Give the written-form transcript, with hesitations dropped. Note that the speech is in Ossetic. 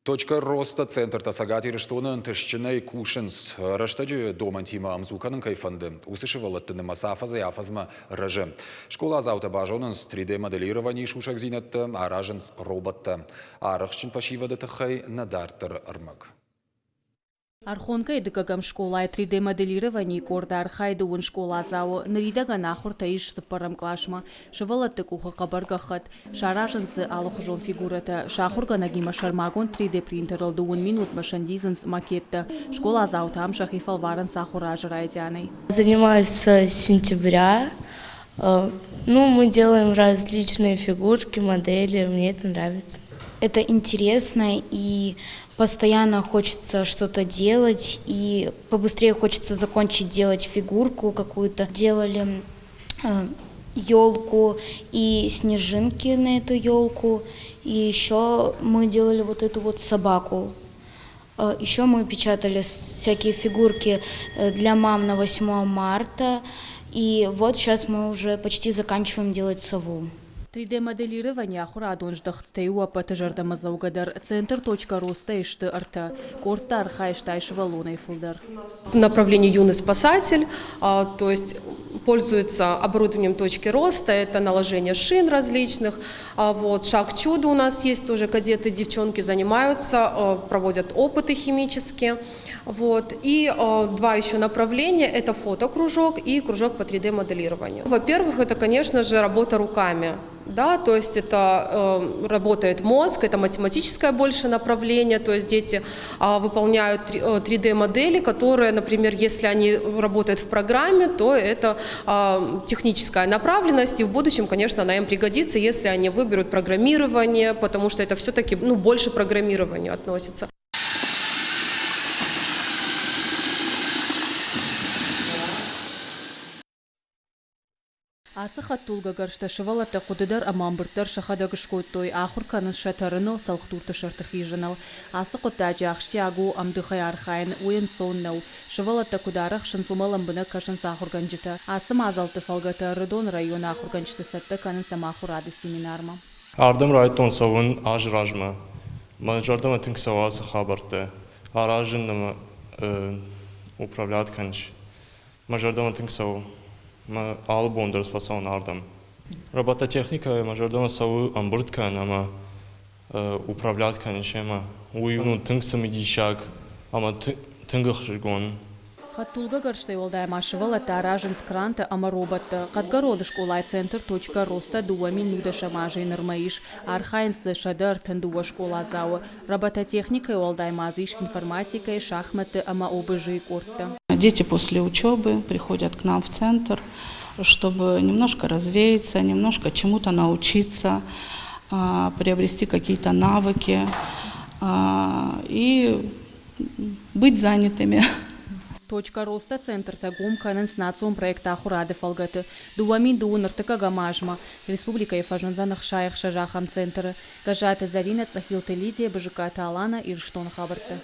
Точка роста центртӕ Цӕгат Ирыстоны ӕнтыстджынӕй кусынц. Рӕстӕджы домӕнтимӕ ӕмдзу кӕнын кӕй фӕнды, уыцы сывӕллӕтты нымӕц афӕдзӕй-афӕдзмӕ рӕзы. Скъоладзаутӕ базонынц 3D-моделированийы сусӕгдзинӕдтӕ, аразынц роботтӕ. Арӕхстджын фӕсивӕды тыххӕй нӕ дарддӕры ӕрмӕг. Архонкӕйы дыккӕгӕм скъолайы 3D-моделированийы къорды архайы дыууын скъоладзауы. Ныридӕгӕн ахуыртӕ ис цыппӕрӕм къласмӕ. Сывӕллӕтты къухы хъӕбӕр гӕххӕтт. Саразынц дзы алыхуызон фигурӕтӕ. Сӕ ахуыргӕнӕгимӕ сӕрмагонд 3D-принтерыл дыууын минутмӕ сӕндидзынц макеттӕ. Скъоладзаутӕ ам сӕхи фӕлварынц ахуыры азы райдианӕй. Занимаюсь с сентября. Ну, мы делаем различные фигурки, модели, мне это нравится. Это интересно и постоянно хочется что-то делать, и побыстрее хочется закончить делать фигурку какую-то. Делали елку и снежинки на эту елку, и еще мы делали вот эту вот собаку. Еще мы печатали всякие фигурки для мам на 8 марта, и вот сейчас мы уже почти заканчиваем делать сову. 3D-моделирование ахуырадон здӕхтытӕй у ӕппӕты зӕрдӕмӕдзӕугӕдӕр. Центр «Точка роста»-йы сты ӕртӕ. Къордты архайы стай сывӕллонӕй фылдӕр. В направлении юный спасатель, то есть пользуется оборудованием точки роста, это наложение шин различных. Вот, шаг чуда у нас есть, тоже кадеты, девчонки занимаются, проводят опыты химические. Вот. И два еще направления – это фотокружок и кружок по 3D-моделированию. Во-первых, это, конечно же, работа руками. Да, то есть это работает мозг, это математическое больше направление, то есть дети выполняют 3D-модели, которые, например, если они работают в программе, то это техническая направленность, и в будущем, конечно, она им пригодится, если они выберут программирование, потому что это все-таки, ну, больше к программированию относится. Ацы хӕдтулгӕгӕрзтӕ сывӕллӕттӕ хъуыды дӕр ӕмӕ ӕмбырд дӕр сӕхӕдӕг скодтой, ахуыр кӕнынц сӕ тӕрыныл, цӕлхдурты сӕрты хизыныл. Ацы хъуыддаджы ахсджиаг у ӕмдыхӕй архайын, уый ӕнцон нӕу. Сывӕллӕттӕ куыд арӕхсынц, уымӕ лӕмбынӕг кӕсынц ахуыргӕнджытӕ. Ацы мадзӕлтты фӕлгӕты Ӕрыдоны районы ахуыргӕнджыты цӕттӕ кӕнынц ӕмахуырады семинармӕ. Ардӕм райдыдтон цӕуын азы размӕ. Мӕ зӕрдӕмӕ тынг цӕуы ацы хабӕрттӕ аразын ӕмӕ управлять кӕныс. Мӕ зӕрдӕмӕ тынг цӕуы. Мӕ алы бон дӕр фӕцӕуын ардӕм. Робототехникӕйы мӕ зӕрдӕмӕ цӕуы ӕмбырд кӕнын ӕмӕ управлять кӕнын семӕ. Уый у тынг цымыдисаг ӕмӕ тынг ӕхсызгон. Хӕдтулгӕ гӕрзтӕй уӕлдай ма сывӕллӕттӕ аразынц крантӕ ӕмӕ роботтӕ. Хъӕдгӕроны скъолайы центр Точка роста 2010 азӕй нырмӕ ис. Архайынц дзы 132 скъоладзауы. Робототехникӕйы уӕлдай ма дзы ис информатикӕйы, шахмӕтты ӕмӕ ОБЖ-йы къордтӕ. Дети после учебы приходят к нам в центр, чтобы немножко развеяться, немножко чему-то научиться, приобрести какие-то навыки и быть занятыми. Точка роста центртӕ гом кӕнынц национ проект Ахуырады фӕлгӕты. 2002 ӕртыккӕгӕм азмӕ республикӕйы фӕзындзӕн 66 ахӕм центры. Гӕззаты Зӕринӕ, Цъӕхилты Лидия, Бызыккаты Алана, Ирыстоны хабӕрттӕ.